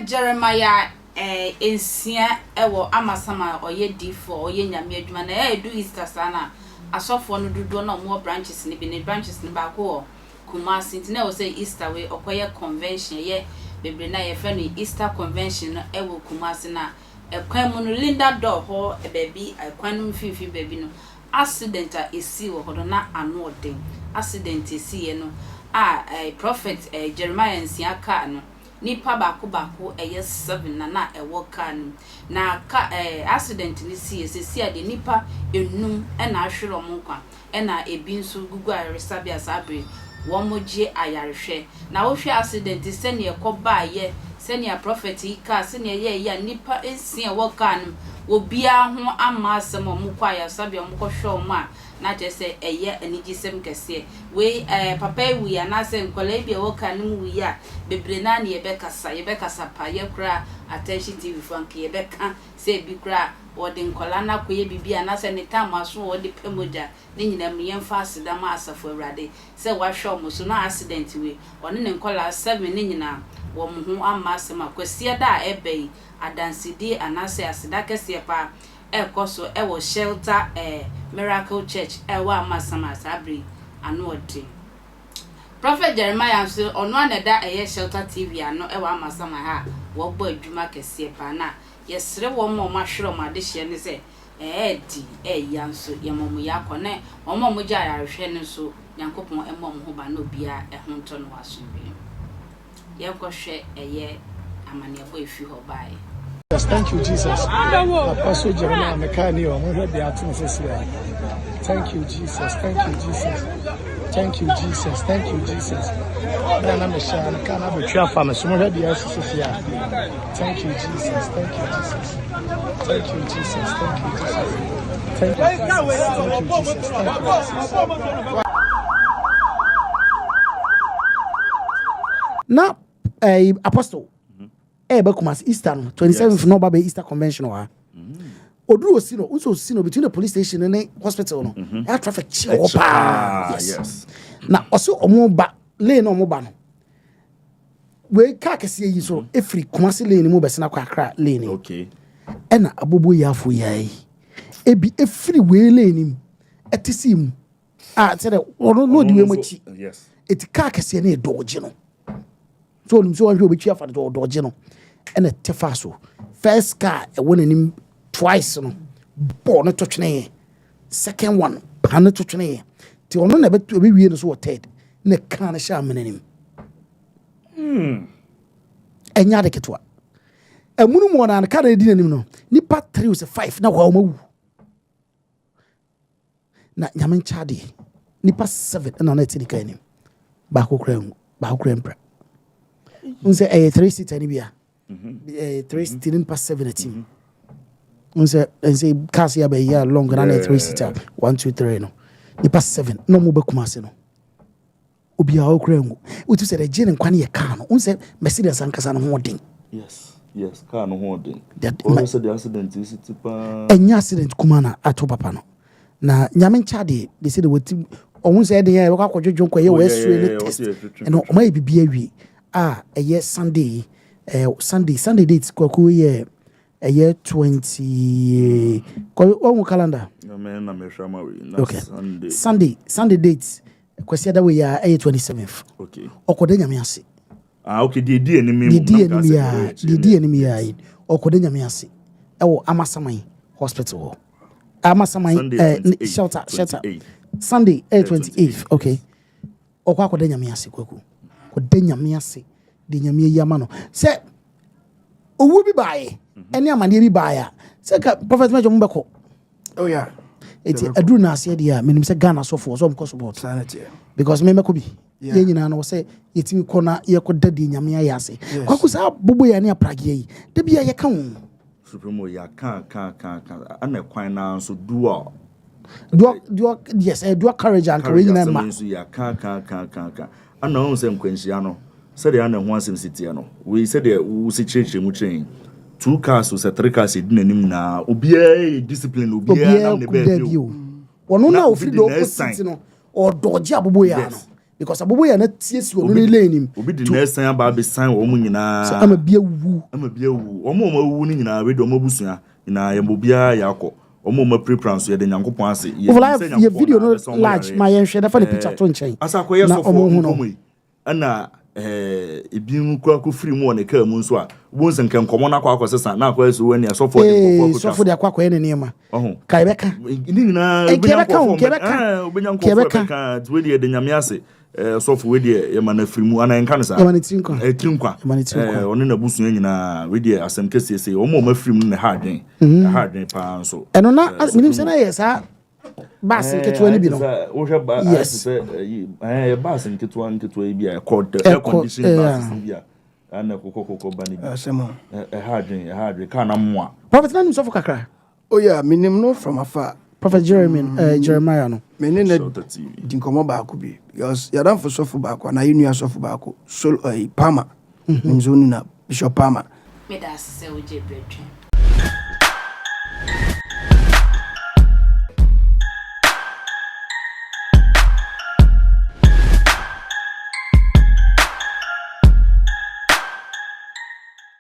Prophet Jeremiah Nsia wɔ Amasaman a ɔyɛ diifoɔ a ɔyɛ Nyame adwuma na ɛɛdu Easter saa no a asɔfoɔ no dodoɔ no a wɔwɔ branches no bi ne branches no baako wɔ Kumasi nti na ɛwɔ sɛ Easter wei ɔkɔyɛ convention ɛyɛ bebree no a yɛfrɛ no Easter convention no wɔ Kumasi na ɛkwan mu no Linda Dor hɔ baabi ɛkwan no mfimfini baabi no accident a ɛsii wɔ hɔ no na ano ɔden accident ɛsiiɛ no a Prophet Jeremiah Nsia kaa no Nnipa baako baako ɛyɛ seven na na ɛwɔ car no mu. Na ka ɛɛ accident no siiɛ, seesei a deɛ nnipa nnum na ahwere wɔn nkwa, ɛna ebi nso gugu ayaresabea saa bere yi wɔn gye ayarehwɛ. Na wohwɛ accident yi sɛnea ɛkɔ baeɛ, sɛnea prophet yi kaa, sɛnea ɛyɛɛyɛ a nnipa nsia a ɛwɔ car no mu, obiara ho amma asɛm a wɔkɔ ayaresabea a wɔkɔhwɛ wɔn a, na kyerɛ sɛ ɛyɛ anigyesɛm kɛseɛ. Wei ɛɛ papa yi wui anaasɛ nkwadaa yi bi a ɛwɔ car no mu wui a, bebree no ara na yɛbɛkasa, yɛbɛkasa paa, yɛ koraa Attention TV foɔ anka yɛbɛka sɛ ebi koraa wɔde nkwadaa no akɔyɛ biribi anaasɛ ne tam aso a wɔde pɛ mogya, ne nyinaa mu yɛmfa aseda ma Asafo Awurade sɛ wahwɛ wɔn so na accident wei ɔne ne nkwadaa seven no nyinaa wɔn ho amma asɛm a Kwasiada a ɛreba yi adansedie anaasɛ aseda kɛseɛ paa ɛrekɔ so wɔ Shelter Miracle Church a ɛwɔ Amasaman saa bere yi ano ɔden. Prophet Jeremiah nso, ɔno ara na ɛda ɛyɛ Shelter TV ano wɔ Amasaman ha a wɔbɔ adwuma kɛseɛ paa na yɛsrɛ wɔn a wɔahwere wɔn adehyeɛ no sɛ ɛyɛ den, ɛyɛ ya nso yɛma wɔn yakɔ na wɔn a wɔgya ayarehwɛ no nso Nyankopɔn mmɔ wɔn ho ban na obiara ho ntɔ no wɔ asomdwoeɛ mu. Yɛnkɔhwɛ ɛyɛ amanneɛbɔ a ɛfiri hɔ baeɛ. Yes, thank you, Jesus. Apostle Jeremiah Mekani, I'm here to Thank you, Jesus. Thank you, Jesus. Thank you, Jesus. Thank you, Jesus. Nana Mesha, Kana Betria Fama, so here the SCC. Thank you, Jesus. Thank you, Jesus. Thank you, Jesus. Thank you, Jesus. Thank you, Jesus. Thank you, Jesus. Thank you, Jesus. Na eh, apostle ɛyɛ bɛ Kumasi Easter no 27th na ɔba bɛ Easter convention wɔ ha oduru osi no nso osi no between the police station ne hospital no ɛyɛ traffic kye wɔ paa yes na ɔsi ɔmo ba lane na ɔmo ba no wei kaa kɛseɛ yi so efiri Kumasi lane mu bɛsena kɔ Accra lane okay ɛna abobo yi afo yi ebi efiri wei lane mu ɛte si mu a sɛ dɛ ɔno na ɔdi wei mu akyi eti kaa kɛseɛ no yɛ dɔɔgye no so onim sɛ ɔhwɛ obɛtwi afa no so ɔdɔɔgye no ɛna ɛte fa so first car ɛwɔ n'anim twice no bɔɔ no to tweneeɛ second one pa no to tweneeɛ nti ɔno na ɛbɛwie no so wɔ third na kaa no hyɛ amena nim hmm. ɛnyɛ ade ketewa ɛmunu mu ɔna kaa no ɛdi n'anim no nipa 3 sɛ 5 na wɔn awu Na Nyame nkyɛ adeɛ, nipa 7 ɛna na ɛte ne kaa anim. Baako kura ngu, baako kura mpira. N sɛ ɛyɛ 3 seater no bi a, ɛyɛ 3 seater nipa 7 ɛte mu. N sɛ ɛnsɛ cars yɛ abɛyɛ a long na na ɛyɛ 3 seater 1 2 3 no. Nipa 7 na ɔmo bɛ Kumasi no. Obiara ɔkura ngu. Wotu sɛ deɛ gye ne nkwa no yɛ kaa no. Wohu sɛ Mercedes ankasa no ho ɔden. Yes, yes, kaa no ho ɔden. Wɔhwɛ sɛ deɛ accident yi si ti paa. Ɛnyɛ accident kuma na ato papa no. Na nyame nkyɛ adeɛ, de sɛ de wɔti ɔho sɛ ɛden a yɛbɛkɔ akɔdwodwo nkɔyɛ wɔ x-ray ne test. Ɛno ɔma yɛ biribi awie a ɛyɛ Sunday yi. Sunday, Sunday date kwaku yɛ ɛyɛ 20 kɔ wɔn calendar. Okay. Sunday, Sunday date Kwasiada wei a ɛyɛ 27th. Okay. Ɔkɔda Nyame ase. Ah, okay. Deɛ di anim yi. Deɛ di anim yi a, deɛ di anim yi a, ɔkɔda Nyame ase ɛwɔ Amasaman hospital hɔ. Amasaman eh, shelter, shelter. Sunday ɛyɛ 28th. Okay. Ɔkɔ akɔda Nyame ase kwaku. Kɔda Nyame ase. Deɛ Nyame ayi ama no. Sɛ owuo bi baeɛ ɛne amaneɛ bi baeɛ a, sɛ ka Prophet Major mo bɛkɔ. Oh yeah. Eti aduru na aseɛ deɛ a menim sɛ Ghana sɔfoɔ sɛ ɔmkɔ support. Because me mɛkɔ bi. Yɛn nyinaa no sɛ yɛtumi kɔ na yɛkɔ da deɛ Nyame ayɛ ase. Kwaku saa bobo yɛ ne aprageɛ yi da bi a yɛka ho. Supremo yɛaka ka ka ka ɛna kwan naa nso dual. Dual dual yes eh, dual carriage anka wei nyinaa ma. Nso yɛaka ka ka ka ka ɛna ɔhu sɛ nkwanhyia no Sɛdeɛ ana ɛho asɛm si teɛ no, wei sɛdeɛ wosi kyerɛkyerɛ mu kyerɛ yɛn, two cars o sɛ three cars ɛdi n'anim nyinaa, obiara yɛ discipline, obiara nam ne baabi o. Ɔno na ofiri the opposite no, ɔdɔgye abobo yɛ ano. Because abobo yɛ na tie si ɔno ne lane nim. Obi de na ɛsan aba abɛsan wɔn nyinaa. Sɛ ama bi awu. Ama bi awu. Wɔn a wɔn awuwu no nyinaa, wei de wɔn abusua nyinaa, yɛn obiara yɛ akɔ. Wɔn a wɔn apirapira nso, yɛde Nyankopɔn ase. Yɛ Ofala sɛ yɛ Nyankopɔn video na no abɛsa wɔn large yareɛ. ma yɛnhwɛ na fa ne picture to nkyɛn. Asa akɔyɛ Na sɔfoɔ ɔmo hu no. nkɔmmɔ yi. Ɛna ebinom koraa kɔfiri mu wɔ ne kaa mu nso a, wobɛhu sɛ nka nkɔmmɔ no akɔ akɔsesa na akɔyɛ sɛ wani asɔfoɔ de nkurɔfoɔ akɔtwa sɔfo de akɔ akɔyɛ ne nneɛma. Ɔho. Ka yɛbɛka. Ne nyinaa Nka wobɛnya yɛbɛka o, nkurɔfoɔ nka yɛbɛka. wobɛnya Nka nkurɔfoɔ yɛbɛka. ɛbɛka. Nti wei deɛ yɛde Nyame ase. Sɔfo wei deɛ yɛma no afiri mu anaa yɛnka no saa? Yɛma no tiri nkwa. Tiri nkwa. Yɛma no tiri nkwa. Ɔne n'abusua nyinaa wei deɛ asɛm kɛseɛ sei. Wɔn a wɔn afiri mu no na ɛha adwen. Ɛha adwen paa nso. Ɛno na menim sɛ na yɛ saa bus nketewa no bi no. Wohwɛ ba Yes. ayɛ te sɛ ɛyi, ɛyɛ bus nketewa nketewa yi bi a ɛkɔ the air Ɛkɔ, condition buses no bi a ɛna ɛkokɔ kokɔ ba no bi. Asɛm o. Ɛha adwen, ɛha adwen. Kaa na mmoa. Prophet na nim sɔfo kakra. Oh yeah, menim no from afar. Prophet Jeremy, Jeremiah no. Me ne no Shelter TV. di nkɔmmɔ baako bi because yɛadamfo sɔfo baako anaa yɛn nua sɔfo baako, Sol, Palmer. Nim sɛ wonu na Bishop Palmer. Meda ase sɛ wogyee berɛ twɛn me.